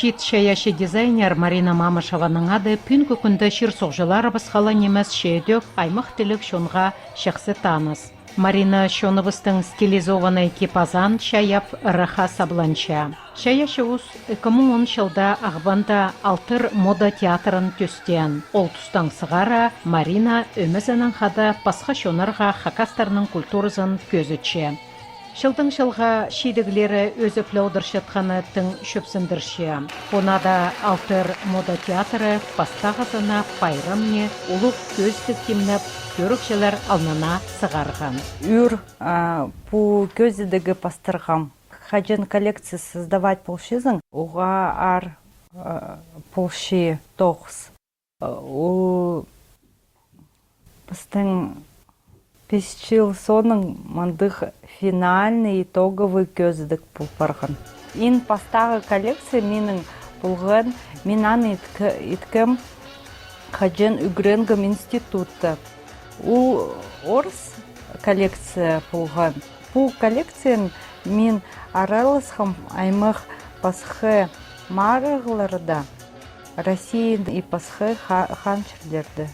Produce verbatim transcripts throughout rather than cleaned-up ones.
Ит чайаачы-дизайнер Марина Мамышеваның ады пӱӱнгі кӱнде чир-суғҷыларыбысха ла нимес, чиидӧк аймах тіліг чонға чахсы таныс. Марина чоныбыстың стилизованный кип-азаан чайап, ырахха сабланча. Чайаачы ус ікі муң он чылда Ағбанда «Алтыр» мода театрын тӧстеен. Ол тустаң сығара Марина ӧмезінең хада пасха чоннарға хакастарның культуразын кӧзітче. Чылдаң чылға чидіглері ӧзіп ле одырчатханы тың чӧпсіндірче. Пу нада «Алтыр» мода театры пастағызына пайрамны улуғ кӧзідіг тимнеп, кӧрігҷілер алнына сығарған. Ӱр, а, пу кӧзідігі пастырғам. Хаҷан коллекция создавать полчазың, уғаа аар, а, полча тоғыс. Ол пістің пис чыл соонаң мындағ финальный, итоговый кӧзідіг пол парған. Иң пастағы коллекция минің полған, мин аны итке-, иткем, хаҷан ӱгренгем институтта. Ол орыс коллекция полған. Пу коллекцияны мин араласхам аймах пасха марығларда, Россияда и пасха ха-, хан чирлерде.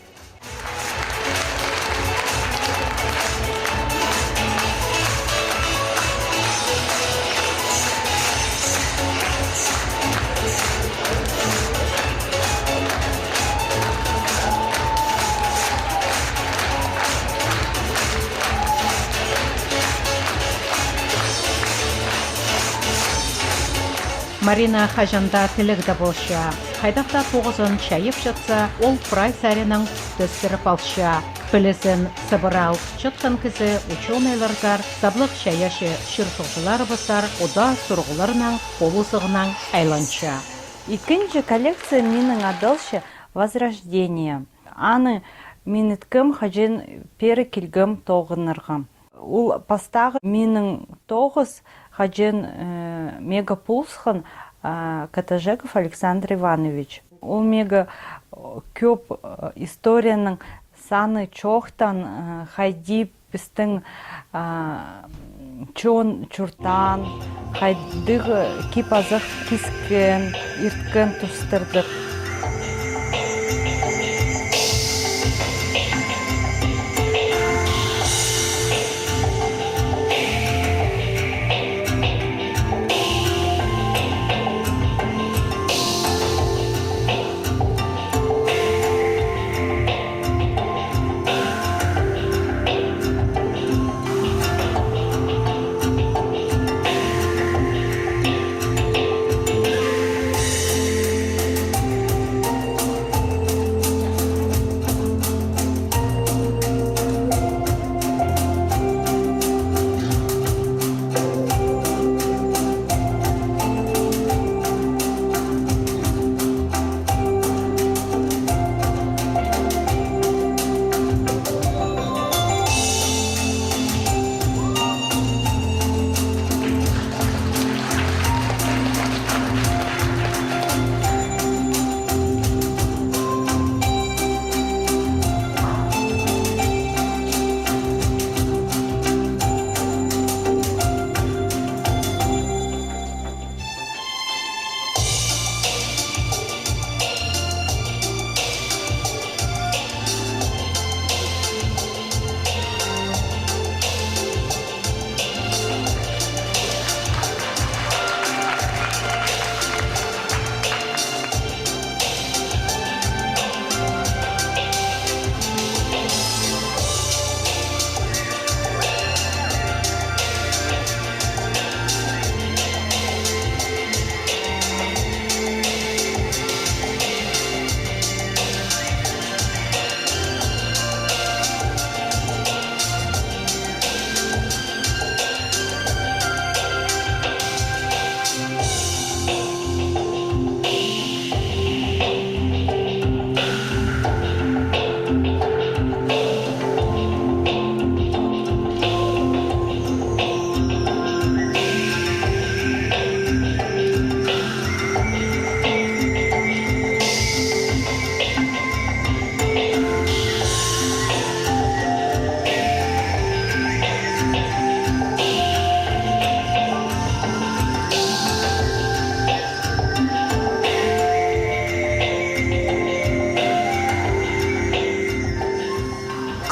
Марина хаҷан даа тілігде полча. Хайдағ даа тоғызын чайапчатса, ол прай саринаң тӧстіріп алча. Пілізін сыбыра алчатхан кізі учёныйларзар, саблығ чайаачы чир-суғҷыларыбызар удаа сурығларнаң полызығнаң айланча. Ікінҷі коллекция минің адалча «Возрождение». Аны мин иткем, хаҷан пеер килгем тоғынарға. Ол пастағы минің тоғыс, хаҷан, э, мағаа полысхан, а, Котожегов Александр Иванович. Ол мағаа, э, кӧп, э, историяның саны чоохтаан, э, хайди пістің, а, чон чуртаан, хайдағ кип-азах кискен, ирткен тустардыр.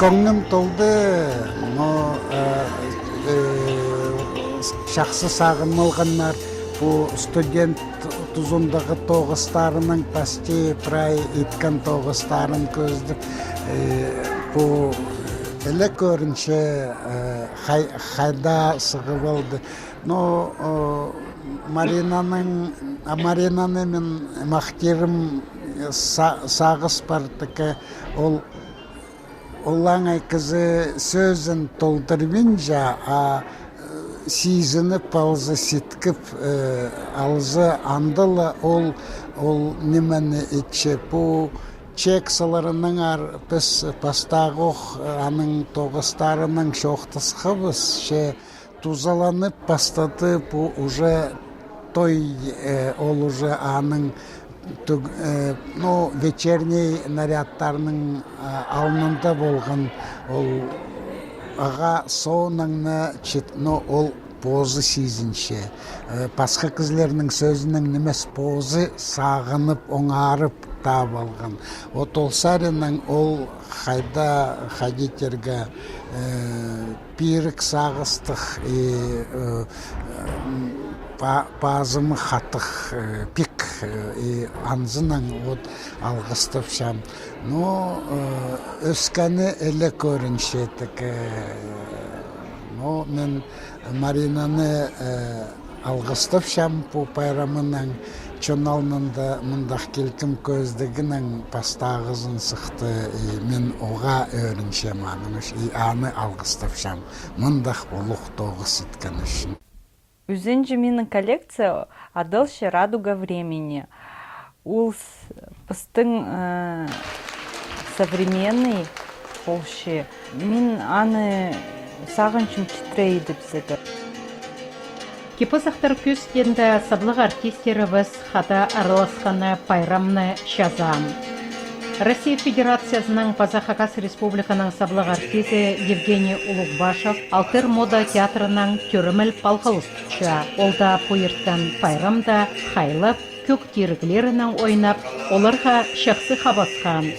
Кӧңнім толды, но, э, э, чахсы сағын алғаннар, пу студент тузындағы тоғыстарының пасти прай иткен тоғыстарын кӧзідіп, э, пу іле кӧрінче, э, хай-, хайда сығып алды. Но, э, Маринаның, а, Маринаны мин махтирым, са-, сағыс пар тікі, ол олаңай кізі сӧзін толдырбинча, а, э, сизініп алза, ситкіп, э, алза, анда ла ол, ол нимені итче. Пу чек саларынаңар піс пастағох, э, аның тоғыстарынаң чоохтасхабыс, че тузаланып пастады, пу уже той, э, ол уже аның тӱг-, э, ну, вечерний нарядтарның, э, алнында полған, ол ағаа соонаң на чит-, ну, ол позы сизінче. Э, пасха кізілернің сӧзінең нимес, позы сағынып, оңарып таап алған. Вот ол саринаң ол хайда хайди тирге, э, пирік сағыстығ и, э, м, па-, пазымы хатығ, э, пик, э, и анзынаң вот алғыстапчам. Но, э, ӧскені іле кӧрінче тікі, э, но мин Маринаны, э, алғыстапчам пу пайрамынаң, чон алнында мындағ килкім кӧзідігінең пастағызын сыхты, и мин оғаа ӧрінчем аның ӱчӱн, и аны алғыстапчам мындағ улуғ тоғыс иткен ӱчӱн. Ӱзінҷі минің коллекция адалча «Радуга времени». Ол с-, пістің, э, современный полча. Мин аны сағынчам читіре идіп сігі. Кип-азахтар кӧзідігінде саблығ артистерібіс хада араласханы пайрамны чазаан. Россия Федерациязының паза Хакас Республиканың саблығ артизі Евгений Улугбашев «Алтер» мода театрынаң тӧремел палғалыстапча. Ол даа пу иртен пайрамда хайлап, кӧг тиріглерінең ойнап, оларға чахсы хабасхан.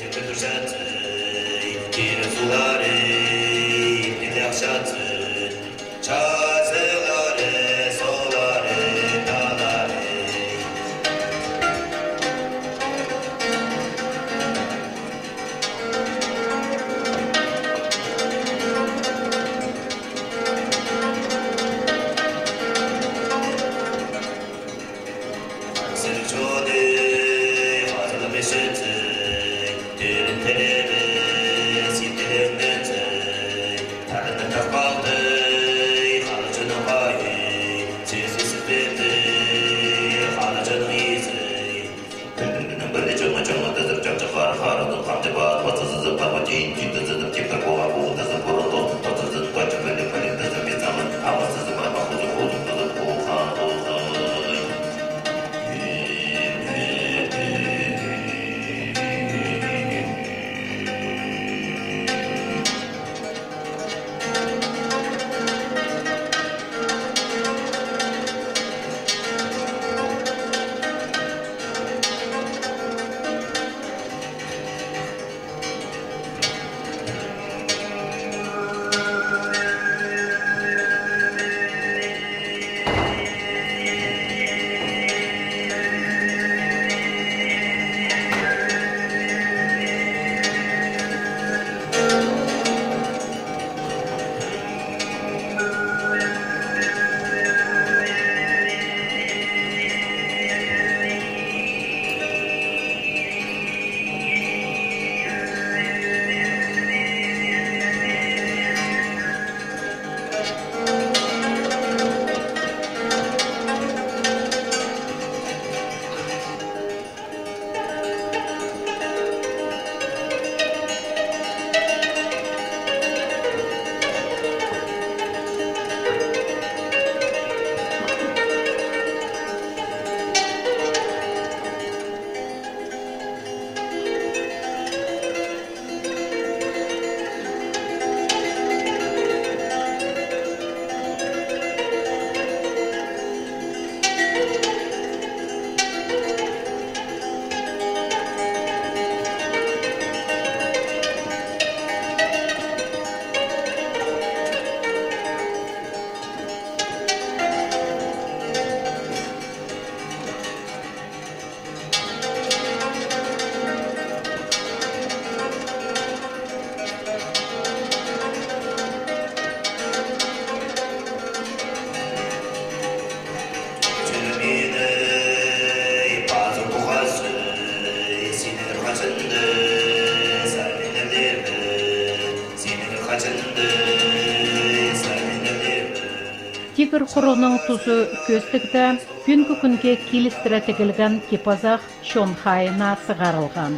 Пір хурығның тузы кӧстігде пӱӱнгі кӱнге килістіре тігілген кип-азах чон хайиина сығарылған.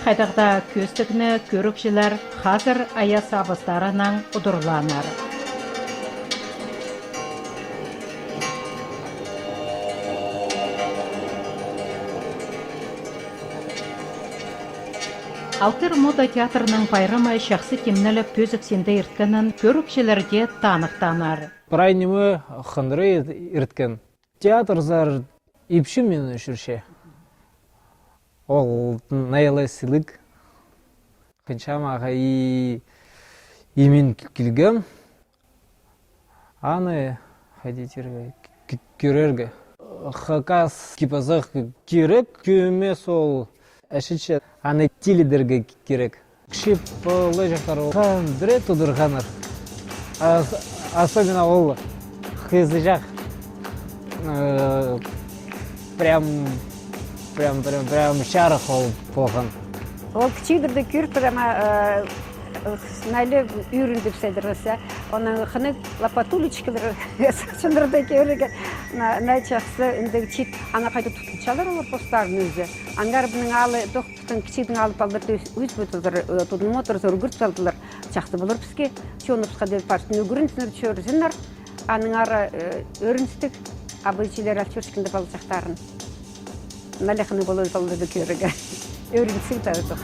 Хайдағ даа кӧстігні кӧрігҷілер хазыр ая сабыстарынаң удурлааннар. Алтыр мода театрның пайрамы чахсы тимнелеп пӧзік синде ирткенін кӧрігҷілерге таныхтааннар. Прай ниме хыныры ирткен. Театрзар ипчім мин чӧрче. Ол найла сіліг. Хынчам ағаа и, и мин килгем. Аны хайди тирге, к-, кӧрерге. Хакас кип-азах кирек, кӧмес ол. Ачытча, аны тилідерге кирек. Кічіг полҷахтар ол хандыра тудырғаннар. Ас-, особенно ол хызыҷах. Э, прям, прям, прям, прям чарых ол полған. Ол кічігдерде кӧріп, прямо, э, найлы ӧріндім сідерге. Оның хынығ лопатулечкалар, сачындырды кӧрерге, на-, най чахсы, індіг чит, ана хайда тутынчалар олар постарын ӧзі. Аннаңар мының алы, тох, пістің кічігдің алы палдырды ӧс-, ӧс пӧтілдір, э, тудынмадыр, ӱгрет салдылар. Чахсы полар піске, чоныбысха даа парсын ӱгрензіннер, чӧрзіннер. Аннаңар, э, ӧріністіг, абайҷылар ал чӧрчеткенде палҷахтарын. Налихны полар палдырды кӧрерге. Ӧріністіг таа тох.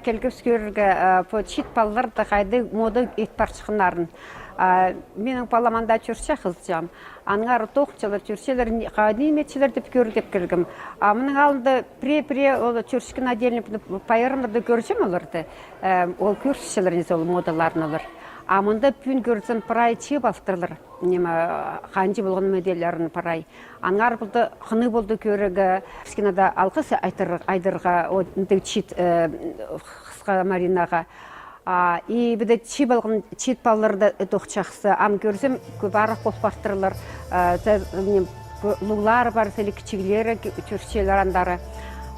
Килгебіс кӧрерге, а, пу чиит палаларны хайдағ мода ит парчатханнарын. А, минің палам анда чӧрче, хызыҷаам. Аннаңар тоғынчалар, чӧрчелер, ни-, хайди ниме итчелер тіп кӧрерге килгем. А мының алнында пірее-пірее ол чӧрчеткен отдельный пайрамнарда кӧрчем оларны. Э, ол кӧрчелер, ниме, ол модаларын олар. А мында пӱӱн кӧрзем, прай чыып алтырлар. Ниме, ханҷа полған модельлерін прай. Аннаңар полды, хынығ полды кӧрерге, кічкене дее алғыс айтыр-, айдырарға, о, індіг чиит, э, хысха Маринаға. А, и піди чыып алған чиит палалар даа, э, тоғынча чахсы. Ам кӧрзем, кӧп арах пол партырлар, э, те, ниме, кӧ-, улуғлары пар, сіліг кічіглері кі-, чӧрчелер андар.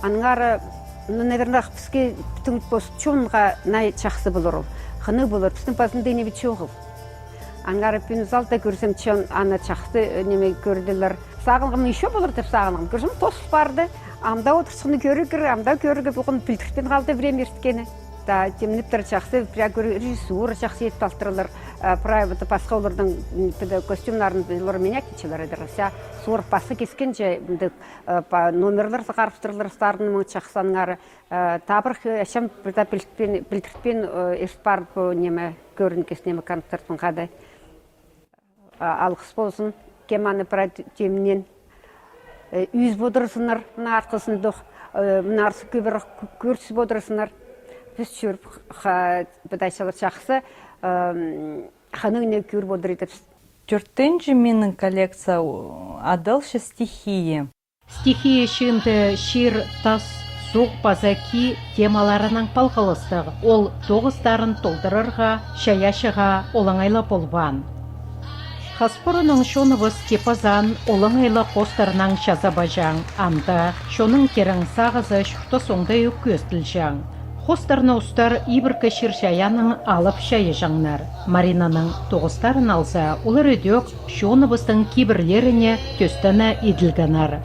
Аннаңар, ну, наверное, піске, пістің пос чонға най чахсы полар ол. Хынығ полар, пістің пазында ниме чоғыл. Аннаңар пӱӱн залда кӧрзем, чон аны чахсы, э, ниме кӧрділер. Сағынғам, ещё полар тіп сағынғам. Кӧрзем, тоозыл парды. Амды одырчатханны кӧрерге, амды кӧрерге полған, пілдіртпин халды время ирткені. Таа, тимнептір чахсы, прай кӧр-, режиссура чахсы итіп алтырлар. Э, прай вот пасха оларның, м, піди костюмнарын олар менять итчелер идер. Ся, суурып пасха кескенҷе, м, ді, э, па номерлер сығарыптырлар, сарынның чахсы аннаңар. Э, табырах, э, ачам, пірдее пілдіртпин, пілдіртпин, э, ирт парып, э, ниме, кӧрінгес, ниме, концертнің хада. А, алғыс ползын, кем аны прай тимнеен. Э, ӱзіп одырзыннар, мының арқызында, э, мының арса кӧбірек кӧ-, кӧрчізіп одырзыннар. Піс чӧріп, ха-, пыдайчалар чахсы, м, хынығ ниме кӧріп одыр идібіс. Тӧртінҷі минің коллекция, у, адалча «Стихия». Стихия чыынды чир, тас, Суғ паза кии темаларынаң палғалыстығ, ол тоғыстарын толдырарға, чайаачыға олаңай ла полбаан. Хас пуруннаң чоныбыс кип-азаан олаңай ла хоостарнаң чазабаҷаң. Анда чонның тирең сағызы чуртас оңдай ӧк кӧзіділҷең. Хоостарны устар ибіркі чир-чайааннаң алып чайаҷаңнар. Маринаның тоғыстарын алза, олар ідӧк чоныбыстың кибірлеріне тӧстене иділгеннер.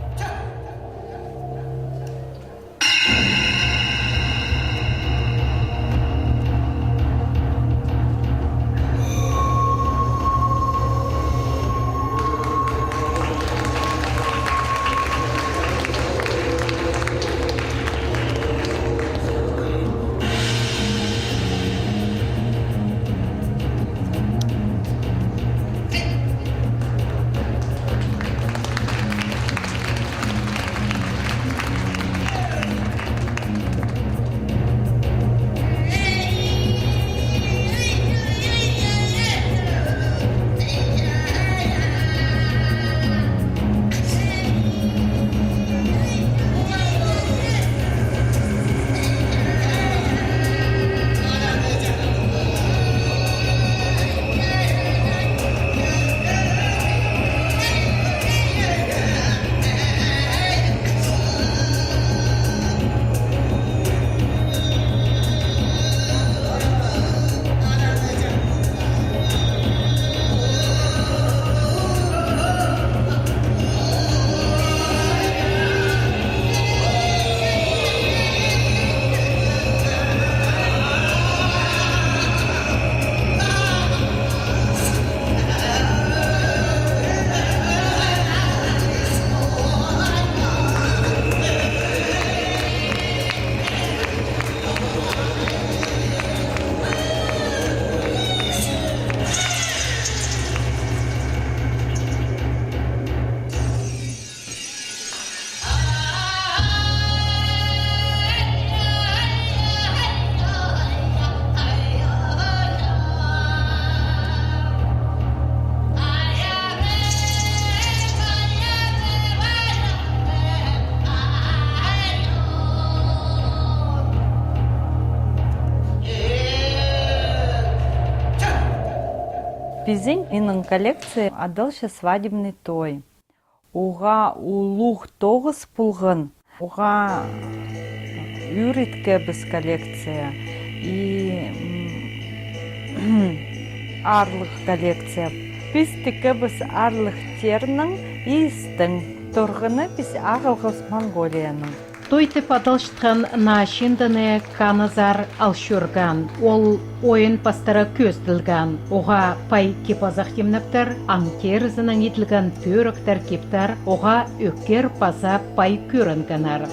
Пістің, минің коллекция адалча «Свадебный той». Уғаа улуғ тоғыс полған. Уғаа ӱр иткебіс коллекция. И, м, аарлығ коллекция. Піс тіккебіс аарлығ тернің и істің. Торғаны піс ағылғабыс Монголияның. Той тіп адалчатхан наа чыындыны Каназар ал чӧрген. Ол ойын пастыра кӧзіділген. Уғаа пай кип-азах тимнептер, аң терізінең иділген пӧріктер киптер, уғаа ӧккер паза пай кӧрінгеннер.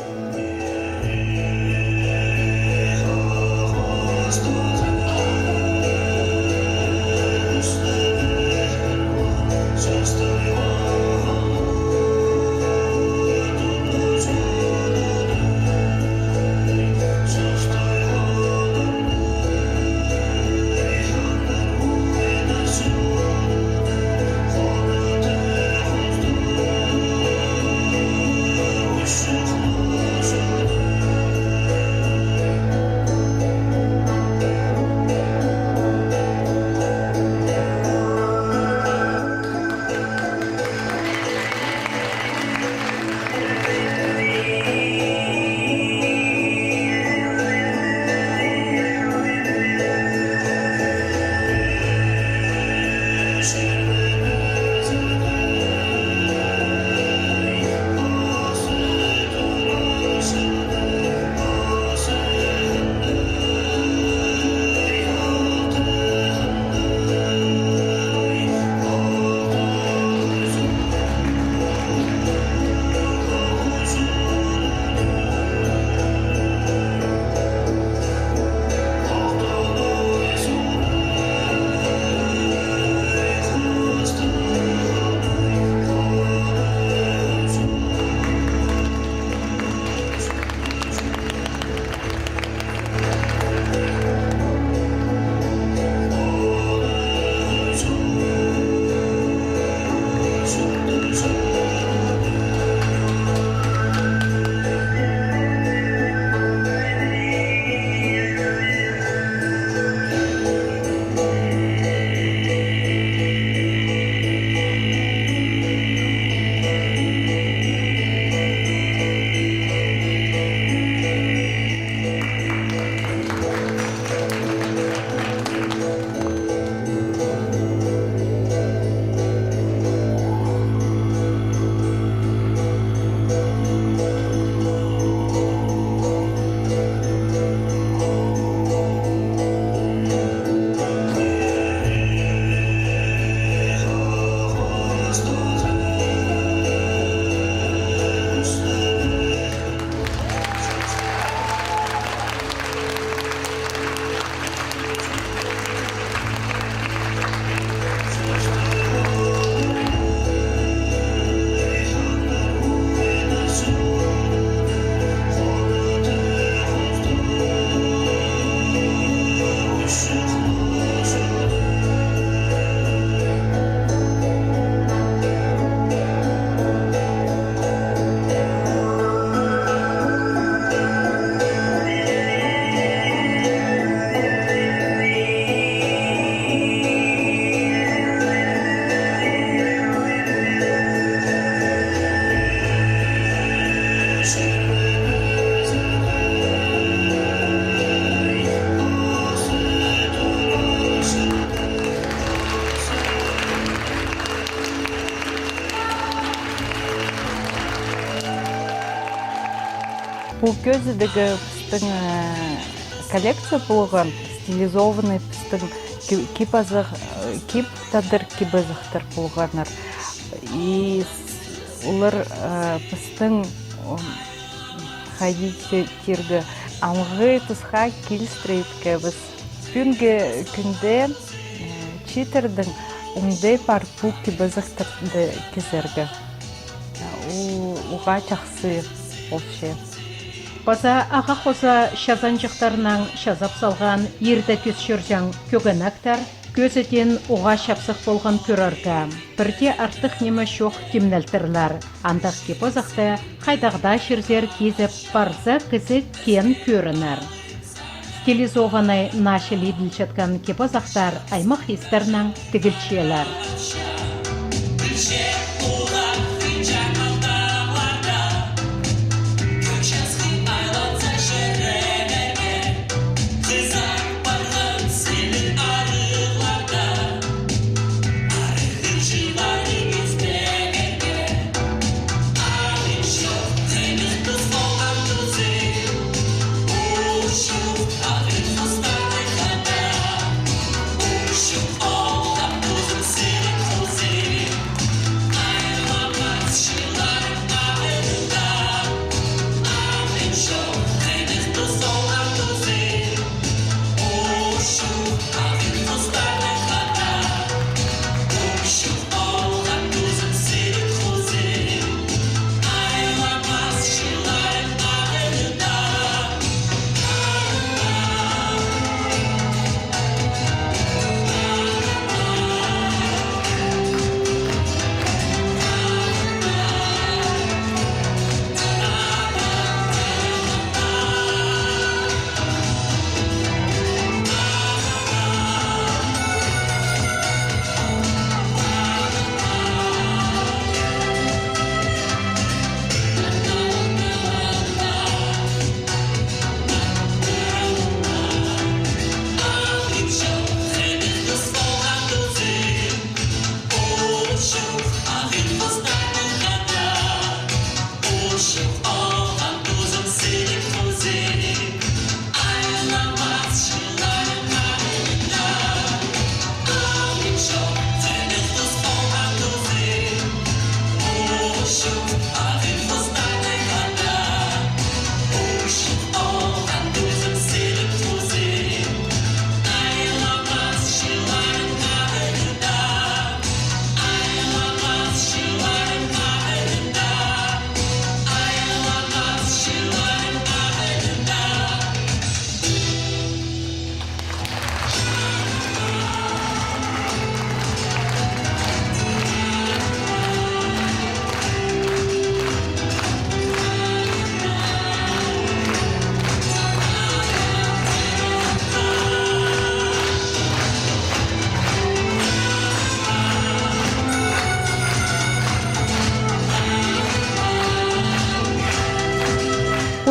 Пу кӧзідегі пістің, э, коллекция полған, стилизованный пістің ки-, кип-азах, э, кип, тадар кип-азахтар полғаннар. И с-, олар, э, пістің, м, хайди тирге, амғы тусха килістіре иткебіс. Пӱӱнгі кӱнде, э, чииттернің оңдай пар пу кип-азахтарды кизерге. Э, у-, уғаа чахсы полча. Паза ағаа хоза чазанҷыхтарнаң чазап салған ирде кӧс чӧрҷең кӧгенектер кӧзідең уғаа чапсых полған кӧрерге. Пірдее артых ниме чох тимнелтірлер. Андағ кип-азахты хайдағ даа чирзер кизіп парза, кізі кеен кӧрінер. Стилизованный наа чіли иділчеткен кип-азахтар аймах истернең тігілчелер.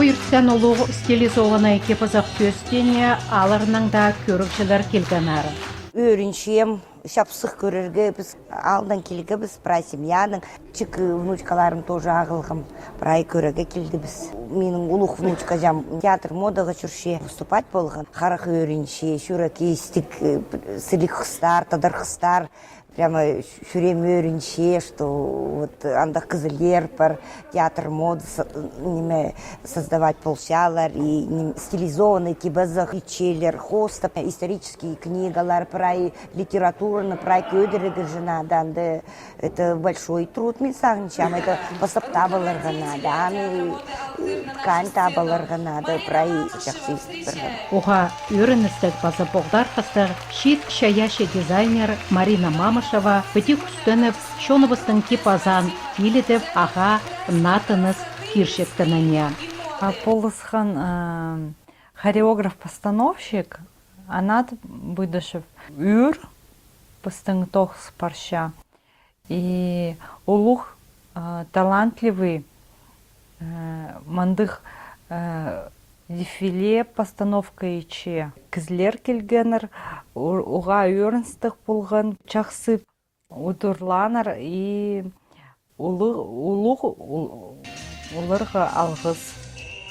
Пу ирткен улуғ стилизованный кип-азах кӧзідеене аларнаң даа кӧрігҷілер килгеннер. Ӧрінчем, чапсых кӧрерге, піс аалдаң килгебіс, прай семьяның. Чікі внучкаларым тоже ағылғам, прай кӧрерге килдібіс. Минің улуғ внучкаҷам театр модаға чӧрче, выступать полған. Харах ӧрінче, чӱрек истіг, э, сіліг хыстар, тадар хыстар. Прямо чӱреем ӧрінче, что вот андағ кізілер пар, театр моды со-, ниме, создавать полчалар, и ним-, стилизованный кип-азах итчелер, хоостап исторический книгалар, прай литератураны, прай кӧдірерге жинаады, анда это большой труд, мин сағынчам, это пастап табыларға надо, аны, э, ткань табыларға надо, прай чахсы истіп парған. Уғаа ӧріністіг паза поғдархастығ чиит чайаачы дизайнер Марина Мамышева піди кӱстеніп, чоныбыстың кип-азаан илідіп, ағаа наа тыныс кирчеткеніне. А полысхан, э, хореограф-постановщик Анат Буйдышев. Ӱр пістің тоғыс парча. И улуғ, э, талантливый, э, мындағ, э, дефиле постановка итче. Кізілер килгеннер, у-, уғаа ӧріністіг полған, чахсы удурлааннар и улуғ, улуғ, ул-, оларға алғыс.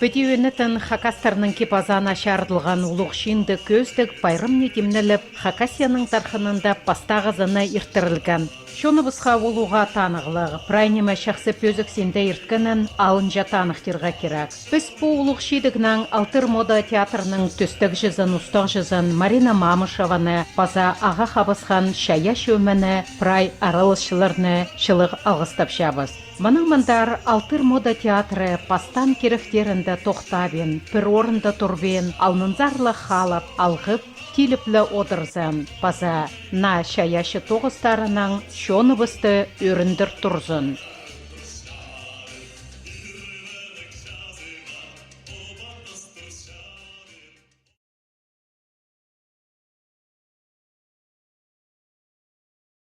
Піди ӧнетін хакастарның кип-азаана чарыдылған улуғ чиинді кӧзідіг пайрамны тимнелеп, Хакасияның тархынында пастағызына иртірілген. Чоныбысха улуғ танығлығ, прай ниме чахсы пӧзік синде ирткенін алынҷа таныхтирға кирек. Піс пу улуғ чиидігнең «Алтыр мода» театрның тӧстегҷізін, устағҷызын Марина Мамышеваны паза ағаа хабысхан чайаачы ӧмені, прай араласчыларны чылығ алғыстапчабыс. Мының мындар «Алтыр мода» театры пастаан киректерінде тохтабин, пір орында турбин, алнынзар ла халап, алғып, тиліп ле одырзын, паза наа чайаачы тоғыстарынаң чоныбысты ӧріндір турзын.